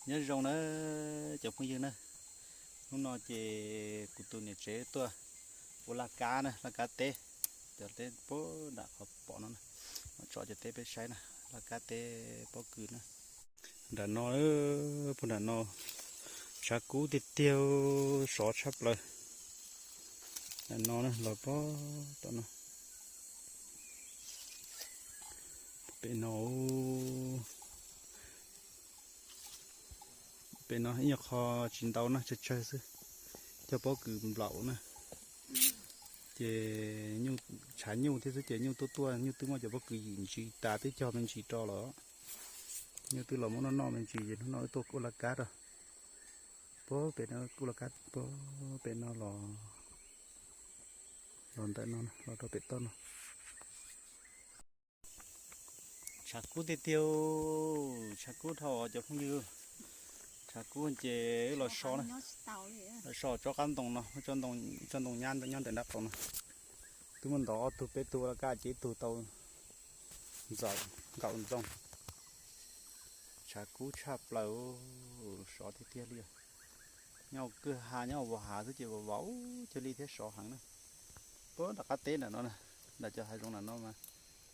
Nyob zoo na cov phooj ywg na, hnub no ces kuv tus niam tsev tuaj ua laj kab na, laj kab teb, cov teb puag nram qhov pom no na, tso cov teb peb saib na, laj kab teb pob kws na. Nram no, puag nram no tshav kub tiag tiag, sov tshaj plaws. Nram no los puag tom no, pem no, pem no ib nyuag qho tsis ntau na, tsawg tsawg xwb, cog pob kws nplaum na. Ces nyuj, tshav nyuj thiab xwb ces nyuj tuaj tuaj, nyuj twb muab cov pob kws yim ntsis tas twb cog me ntsis rau lawm. Nyuj twb los muab noj noj me ntsis ces hnub no wb tuaj kuj laj kab rau. Puag pem no kuj laj kab, puag pem no los, los ntawm no los rau pem toj no. Tshav kub tiag tiag, tshav kub dhau cov phooj ywg. Tshav kub ces wb los so na, los so tsob qab ntoo no, tsob ntoo nyab nyob ntawm nraub qaum no. Twb muab ntov ob tug peb tug laj kab ces ib tug tau ntxaum nkaum ntxoog. Tshav kub tshaj plaws, sov tiag tiag li. Nyob kwj ha nyob vos hav xwb ces vos vos ub cuag li thiab sov heev na. Puag nram qab teb nram no, nram cov hav zoov nram no mas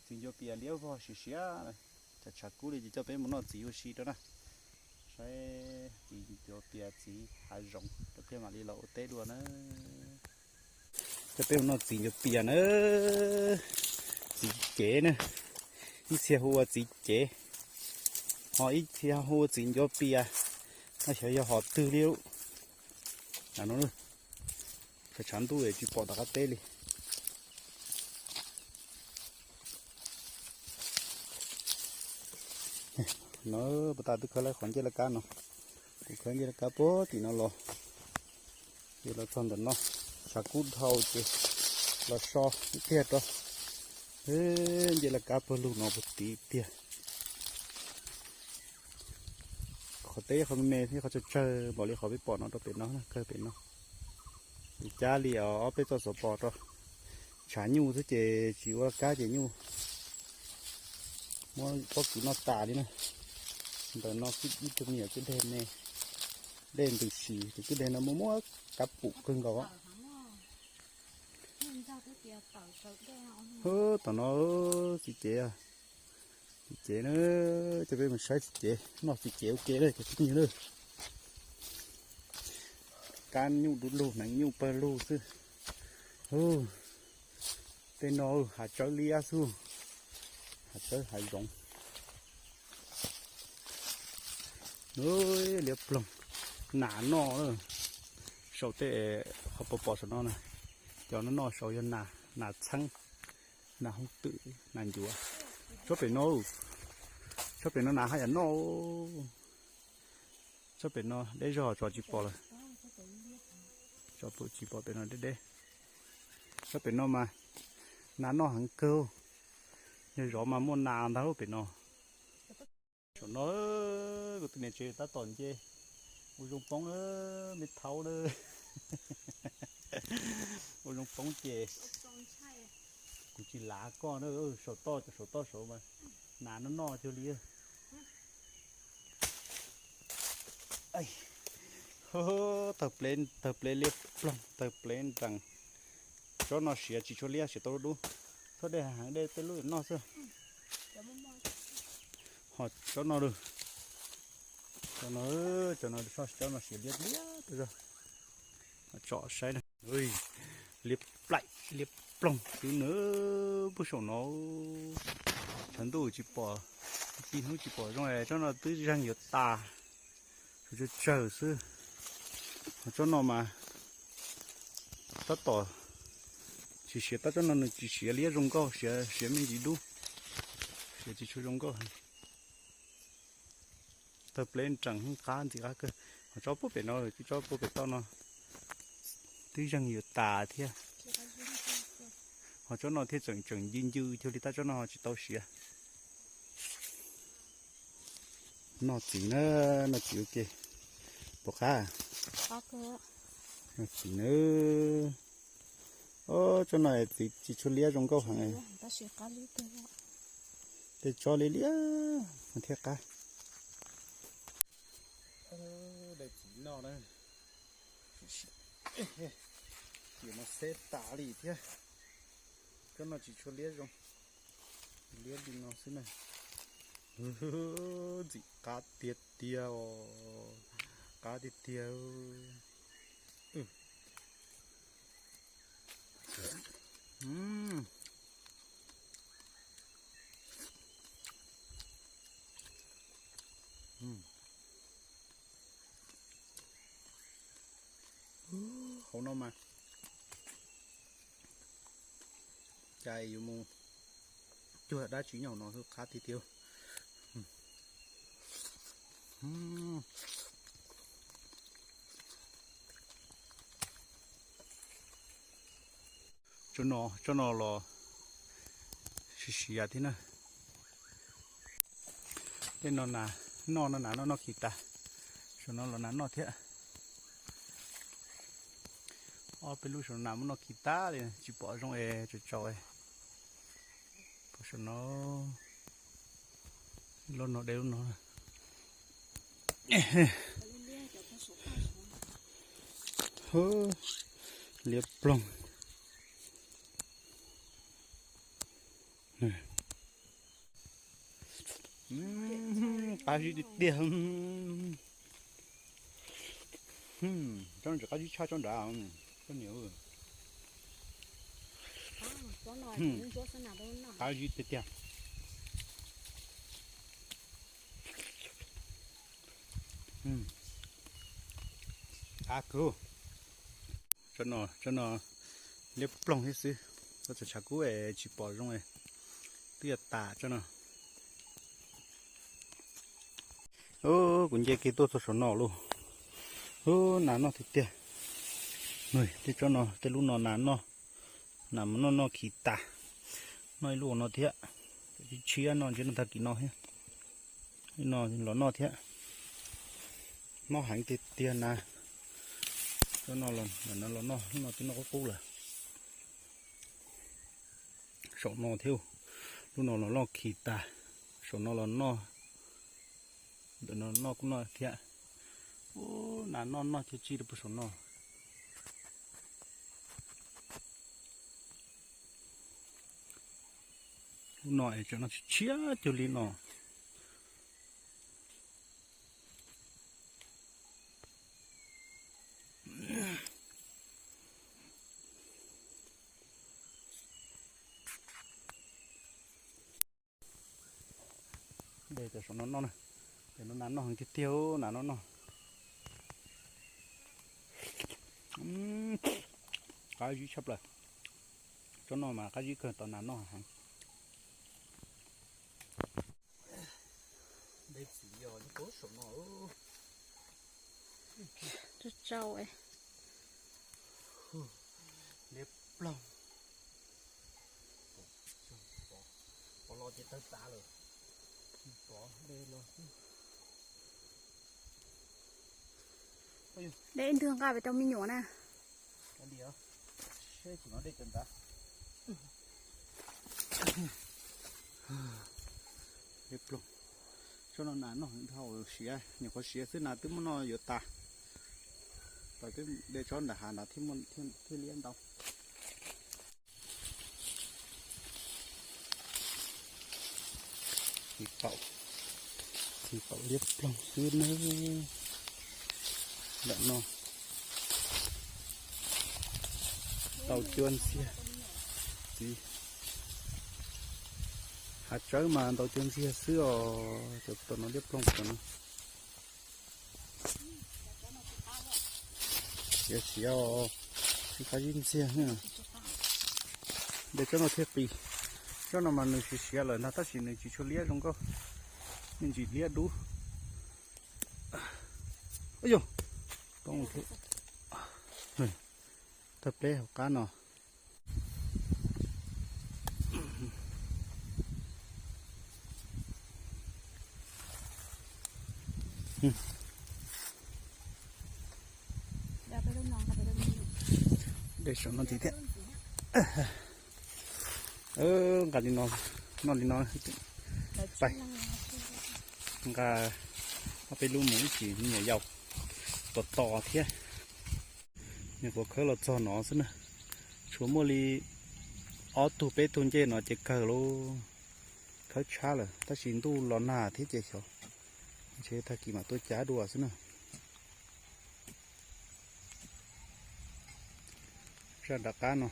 txiv ncuav pias liab vog siav siav. Tshav tshav kub li ces coj peb mus noj txiv ua si rau na. Saib txiv ncuav pias txiv hav zoov rau thiaj mam li los ua teb dua na. Coj peb mus noj txiv ncuav pias na, txiv cev na, ib txhia hu ua txiv cev, ho ib txhia hu ua txiv ncuav pias, no xyov yog hom twg li. Nram no, tshav tshav ntuj tsis pom tom qab teb li. No puas tas twb khawb lawm qhov ncej laj kab no, kuv khawb ncej laj kab puag tim no los, ces los txog ntawm no, tshav kub dhau ces los so tiag rau. Ncej laj kab puag lug no puag tim tiag. Qhov teb qhov me me thiab qhov tsawg tsawg npaum li qhov peb pom no rau pem no, kawg pem no. Ces cab li ob peb txoj xov pos rau, tshav nyuj xwb ces tsis ua laj kab ces nyuj muab pob kws noj tas li na. Ntawm no ib tug me nyuam kwj deg me, dej ntws si, tus kwj deg no muaj muaj kab pum kawg nkaus. Tom no txiv cev, txiv cev na, coj peb mus saib txiv cev, noj txiv cev ua ke na cov phooj ywg na. Kab nyuj du lug, hneev nyuj pawg lug xwb. Tej no hav tsawb liab xwb, hav tsawb hav zoov. Liab ploog, nas noj. Saum tej qhov pos pos saum no na, cov no noj saud yog nas, nas txheeb, nas hooj twm, nas ncuav. Tsob pem no, tsob pem no nas haj yam noj. Tsob pem no deb zog, tso tsis pom lawm. Tso tsis pom pem no deb deb. Tsob pem no mas nas noj heev kawg, yog zov mas muaj nas ntag pem no. Saum no kuv tus niam tsev tab tom nce ua zoo poob, me thaub na. Ua zoo poob ces kuv tsis lav koj na, saum toj cov saum toj saud mas nas noj noj cuag li. Tawg plev, tawg plev liab ploog, tawg plev nrees. Tsob no siav tsis tshua liab, siav tau dub. Txhob dej heev, dej tej lub noj xwb. Ho tsob no, tsob no, tsob no siav liab liab zog. Tsom saib na. Liab plaim liab ploog xwb na. Puag saum no tshav ntuj tsis pom, ci hnub tsis pom zoo es tsob no twb zeeg yuav tas, tsawg tsawg xwb. Ho tsob no mas tab tom tsis siav, tab tsob no nws tsis siav liab zoo nkauj, siav siav me ntsis dub, siav tsis tshua zoo nkauj. Tawg plev nrees heev, qab ntxim qab kawg. Ho tsob puag pem no, tsob puag pem toj no twb zeeg yuav tas thiab. Ho tsob no thiaj tseem tseem ncw ncw cuag li, tab tsob no ho tsis tau siav. Noj txiv na, noj txiv ua ke. Pom qab, noj txiv na. Tsob no txiv tsis tshua liab zoo nkauj heev. Tej tsob liab liab thiaj qab. Tau na, ces no xeb tas li thiab. Cov no tsis tshua liab zoo, liab li no xwb na. Ntxim qab tiag tiag os, qab tiag tiag. Hauv no mas cas yuav mus cuag dab tsi nyob hauv no, qab tiag tiag. Tsob no, tsob no los siav siav thiab na. Tej no nas noj no, nas noj noj khi tas. Saum no los nas noj thiab. Ob peb lub saum no nas muab noj khi tas li, tsis pom zoo es tsaus tsaus. Saum no lub no deb lub no. Liab ploog. Qab zib tiag tiag. Tsob no tseem qab zib tshaj tsob nrad, koj niam. Qab zib tiag tiag. Qab kawg. Tsob no, tsob no liab ploog thiab xwb, txhua tshav kub es tsis pom zoo, twb yuav tas tsob no. Kuv nce kiag tuaj txog saum no lauj. Ub, nas noj tiag tiag. Tej tsob no, tej lub no nas noj, nas mus noj noj khi tas. Noj ib lub no thiab. Tshiab no ntshe noj tag kis no thiab. Ib no los noj thiab. Mob heev tiag tiag na. Tsob no los noj, no twb noj qub qub lawm. Saum no thiab, lub no los noj khi tas. Saum no los noj, ntawm no noj kuj noj thiab. Ub, nas noj noj cig cig rau puag saum no. Lub no es tsam no tshiab cuag li no. Dej tam saum no noj na, tam no nas noj heev tiag tiag, nas noj noj. Qab zib tshaj plaws. Tsob no mas qab zib kawg, tau nas noj heev. Dej txiv yog nyob puag saum no. Tsau tsau. Liab ploog. Pov los ces tawg tas lawm. Pov dej los. Dej ntwg nqa pem tau me nyuam na. Liab ploog. Tsob no nas noj dhau siav, nyuam qhuav siav xwb nas twb muab noj yuav tas. Tau twb de tsob nram hav nrad thiaj liab ntau. Txiv qaum, txiv qaum liab ploog xwb nawb. Ntawm no ntau cuab ntxiag, txiv hav tsawb mas ntau cuab ntxiag xwb os. Cov tom no liab ploog tom no. Siav siav os, tsis qab zib ntxiag. De tsob no thiaj qis. Tsob no mas nws siav siav lawm ntag tab sis nws tsis tshua liab zoo nkauj, me ntsis liab dub. Yog, tawg pleb hauv qab no. De saum no ntxiv thiab. Nqa li no, noj li no. Pais, nqa ob peb lub mus ib chim me nyuam yaus. Puas tos thiab, nyuam qhuav khawb los txog no xwb na. Tshuav muaj li ob tug peb tug ncej no ces kawg lauj, khawb tshab lawm tab sis ntuj los nag thiab ces xyov, ntshe tag kis mam tuaj cav dua xwb na. Zaj nram qab no,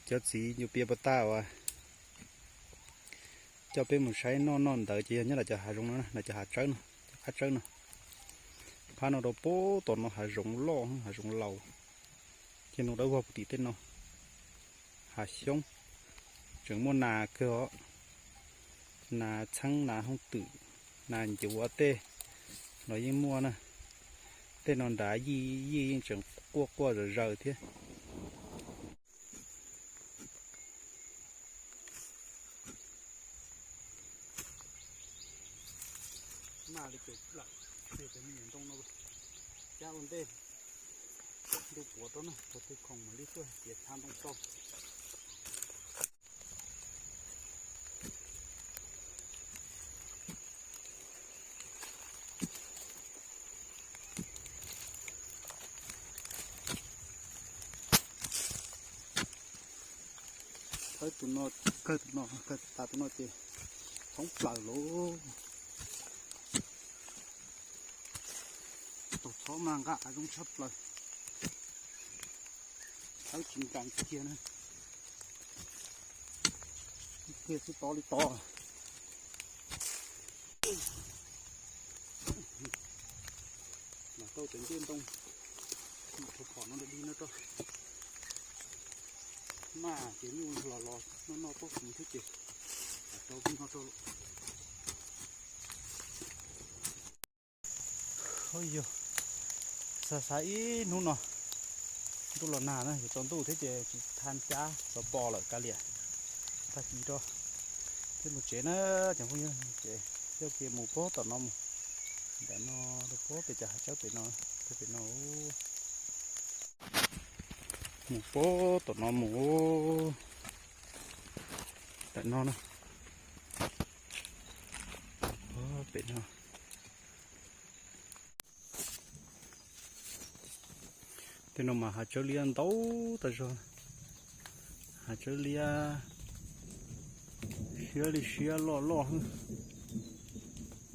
cov txiv nyuam pias puas tag uas coj peb mus saib noj noj ntawd ces yog nyob ntawm cov hav zoov no, ntawm cov hav tsawb no, cov qab tsawb no. Phab no rau puag tom no hav zoov loj hav zoov laus, ces nws dawb vog puag tim tej no. Hav xyoob tseem muaj nas kawg os, nas txheeb nas hooj twm, nas ncuav tej los yeej muaj na. Tej no nrad yij yij yeej tseem quaj quaj zom zaws thiab. Maj li ces lawm, tej cov me nyuam ntoo no cab ua ntej, ntuj puav rau na, puav tej khoom mam li tuaj tiav txha ntoo rau. Thawb tus no, kawg tus no, kawg tas tus no ces thoob plaws lauj. Tau txhob mas nqa hav zoov tshaj plaws. Thawb tsis nkees kiag na. Kiag xwb tod li tod. Los tau cov ncej ntoo, mus rau phom no di no rau. Maj ces nyuj los los noj noj pob kws thiab ces rau no rau. Yog xav xav ib hnub no ntuj los nag na, yuav tsaus ntuj thiab ces tsis tha cab xov pos lawm kav liam, tag kis rau thiab mus tsev na. Cov phooj ywg, ces coj kiag mus puag tom no mus, ntawm no rau puag pem cov hav tsawb pem no, puag pem no, mus puag tom no mus, ntawm no na, puag pem no. Tej no mas hav tsawb liab ntau tas zog, hav tsawb liab siab li siab loj loj xwb.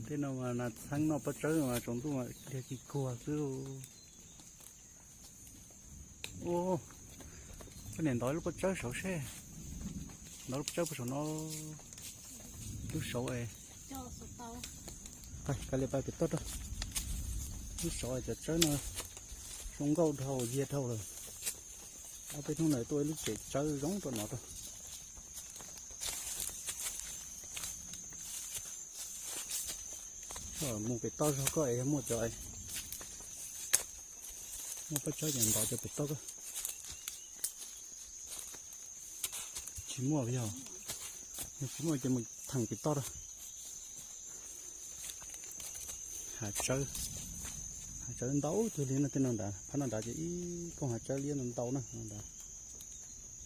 Tej no mas nas txheeb noj pob tsawb mas tsaus ntuj mas liag kis kuag xwb. Koj niam ntov lub pob tsawb saud seb, ntov lub pob tsawb puag saum no, lub saud es, kav liam pais pem toj rau. Lub saud es cov tsawb no zoo nkauj dhau, yiag dhau lawm. Ob peb hnub no tuaj ib lub tsev tsawb zoo rau no rau. Mus pem toj zog koj es yog muaj cov, muaj pob tsawb ces ntov cov pem toj koj. Tsis muaj yog, yog tsis muaj ces mus theem pem toj rau. Hav tsawb, hav tsawb ntau kawg li no, tej no nrad, phab no nrad ces ib koog hav tsawb liab ntau na,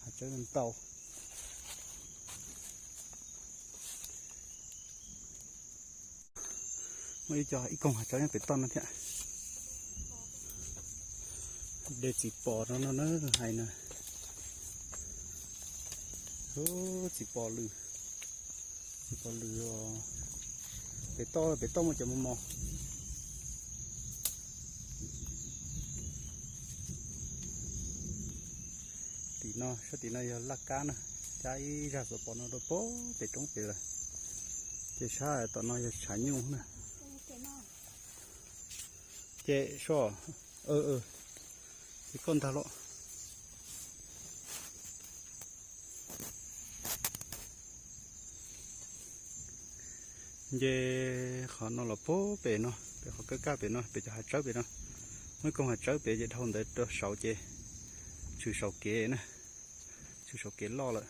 hav tsawb ntau. Muaj ib co ib koog hav tsawb nyob pem toj no thiab. De txiv pos no no na, hais na. Txiv pos lwm, txiv pos lwm os. Pem toj, pem toj muaj cov mos mos. Tim no, sab tim no yog laj kab na, cab ib zaj xov pos no rau puag pem roob pem lawm. Ces sab tom no yog tshav nyuj na. Ces so, ces koj ntag los. Nce qhov no los puag pem no, pem qhov kaj kaj pem no, pem cov hav tsawb pem no. Muaj ib koog hav tsawb pem ces dhau ntawd rau saud ces tshwm saum kev na, tshwm saum kev loj lawm.